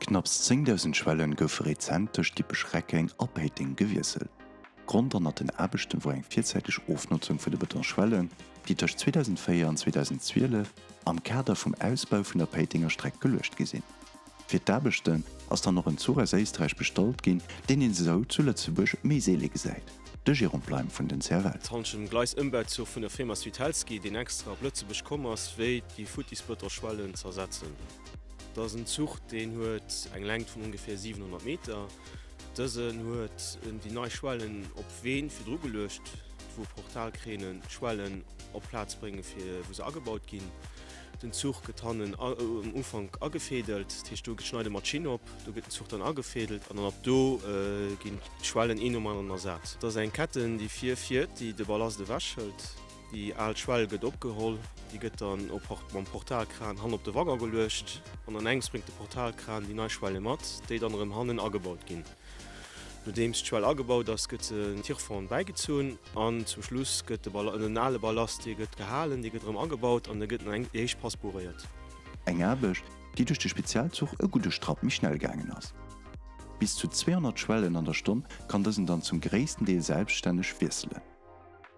Knapps 10.000 Schwellen goufe rezent tëscht Dippech-Reckeng a Péiteng gewiesselt. Grond ënnert den Aarbechten wor eng virzäiteg Ofnotzung vun de Betonschwellen, déi tëscht 2004 an 2012 am Kader vum Ausbau vun der Péitenger Streck geluecht gi sinn. Fir d'Aarbechten ass dann och en Zuch aus Éisträich bestallt ginn, deen een esou zu Lëtzebuerg méi seele gesäit, de Jérôme Pleim vun den CFL. Et handelt sech ëm Gleisëmbauzuch vun der Firma Swietelsky, deen extra op Lëtzebuerg komm ass, wéi déi futtis Bëtonschwellen z'ersetzen. Et ass en Zuch, deen huet eng Längt vun ongeféier 700 Meter. Dësen huet déi nei Schwellen op Ween virdru geluecht, wou Portalkränen d'Schwellen op d'Plaz bréngen, fir wou se agebaut ginn. Den Zuch gëtt hannen um Ufank agefädelt, dat heescht do schneide mer d'Schinn op, do gëtt den Zuch dann agefädelt an dann ab do ginn d'Schwellen een nom aneren ersat. Dat ass eng Ketten, déi vir fiert, déi de Ballast ewech hëlt. Déi al Schwell gëtt opgeholl, déi gëtt dann mam Portalkran hannen op de Waggon geluecht an an engems bréngt de Portalkran déi nei Schwelle mat, déi dann erëm hannen agebaut ginn. Nodeems d'Schwell agebaut ass, gëtt se den Tirfond bäigezunn an zum Schluss gëtt de den ale Ballast, dee gëtt gehalen, dee gëtt erëm agebaut an da gëtt nach eng déi éischt Pass boréiert. Eng Aarbecht, déi duerch de Spezialzuch e gudde Strapp méi schnell gaangen ass. Bis zu 200 Schwellen an der Stonn kann dësen dann zum gréissten Deel selbststänneg wiesselen.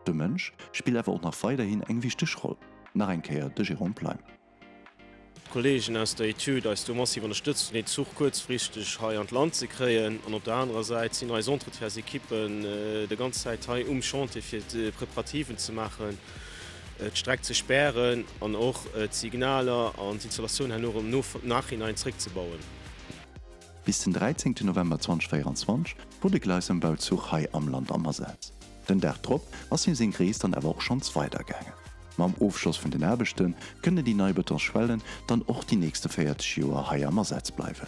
De Mënsch spillt awer och nach weiderhin eng wichteg Roll. Nach eng Kéier de Jérôme Pleim. D'Kollegen aus der Etüd eis do massiv ënnerstëtzt hunn, deen Zuch kuerzfristeg hei an d'Land ze kréien. An op der anerer Säit sinn eis Entretiensekippen de ganz Zäit hei um Chantier fir d'Preparativen ze maachen, d'Streck ze spären an och d'Signaler an d'Installatioun herno erëm no Nachhinein zréckzebauen. Bis den 13 November 2024 wor de Gleisëmbauzuch hei am Land am Asaz. Den Dag drop ass him seng Rees dann awer och schonns weider gaangen. Mam Ofschloss vun den Aarbechte kënnen déi nei Betonsschwellen dann och déi nächste 40 Joer hei am Asaz bleiwen.